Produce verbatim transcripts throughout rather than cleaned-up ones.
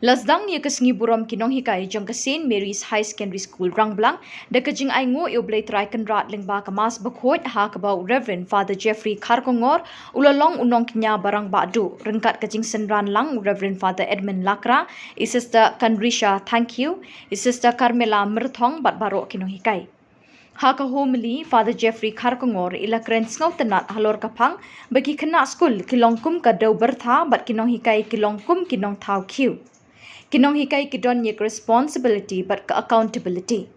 La sdang ïa ka sngi burom ki nonghikai jong ka St Mary's High Secondary School Rangblang da ka jingainguh ïa U Blei Trai Kynrad lyngba ka Mass Bakhuid ha kaba u Reverend Father Jeffrey Kharkongor u la long u nongkñia ba rangbah duh, ryngkat ka jingsynran lang u Reverend Father Edmund Lakra, i Sister Kanrisha Thangkhiew, i Sister Carmela Myrthong bad baroh ki nonghikai. Ha ka homily, Father Jeffrey Kharkongor i la kren sngewtynnad halor ka phang ba ki khynnah skul ki long kum ka dew byrtha bad ki nonghikai ki long kum ki nongthaw khiew. Ki nonghikai ki don ïa ka responsibility bad ka accountability.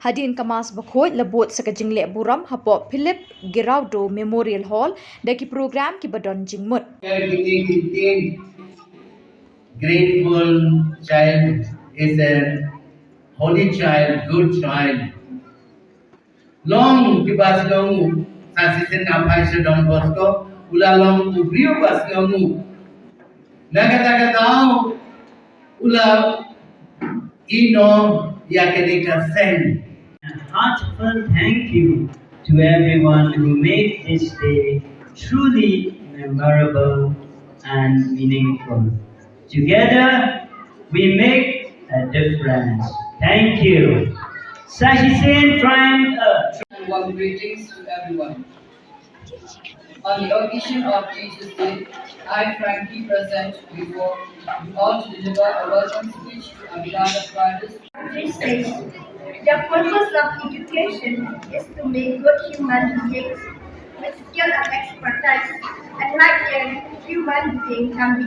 Hadien ka Mass Bakhuid la bud sa ka jingleh burom hapoh Philip Giraudo Memorial Hall da ki program kiba don jingmut. Grateful child is a holy child, good child. Long kiba sngewnguh, sa shisien na phai sha Don Bosco, u la long u briew ba sngewnguh. Na kata ka daw, u la ïehnoh ïa kane ka seng. A heartfelt thank you to everyone who made this day truly memorable and meaningful. Together, we make a difference. Thank you. Sa shisien Triumph Earth. And warm greetings to everyone. On the occasion of Teachers' Day, I, Frankie, present before you all to deliver a welcome speech to our beloved fathers. Teachers' Day. The purpose of education is to make good human beings with skill and expertise, and like them, human being can be.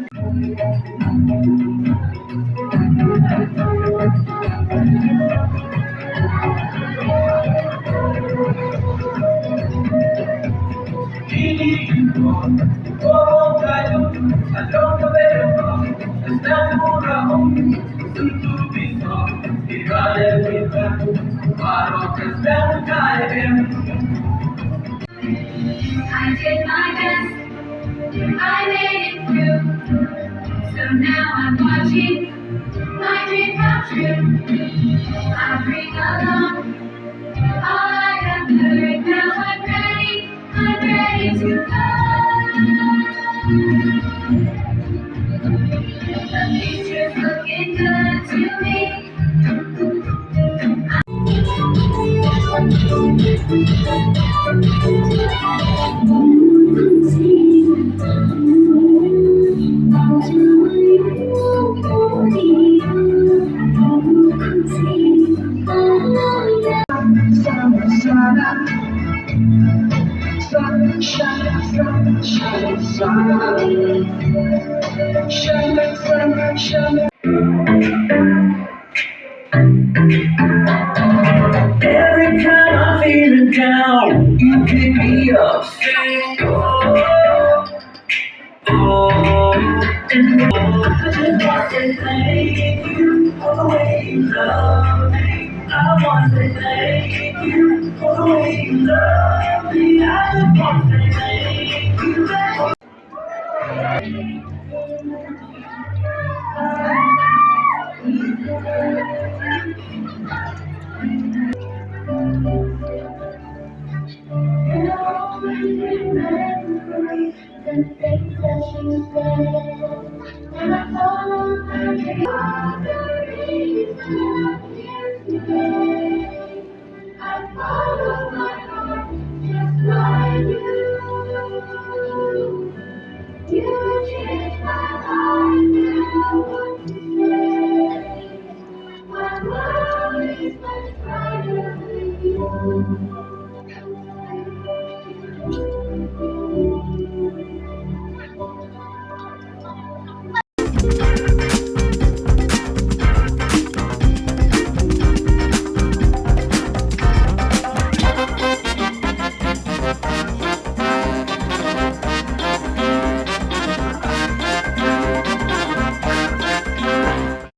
I did my best, I made it through. So now I'm watching my dream come true. I bring along all I have learned. Now I'm ready, I'm ready to go. The future's looking good to me. Every time I'm feeling down, you pick me up. Say, oh, oh, and oh, I just want to thank you for the way you love me. I want to thank you for the way you love me. I just want to thank you.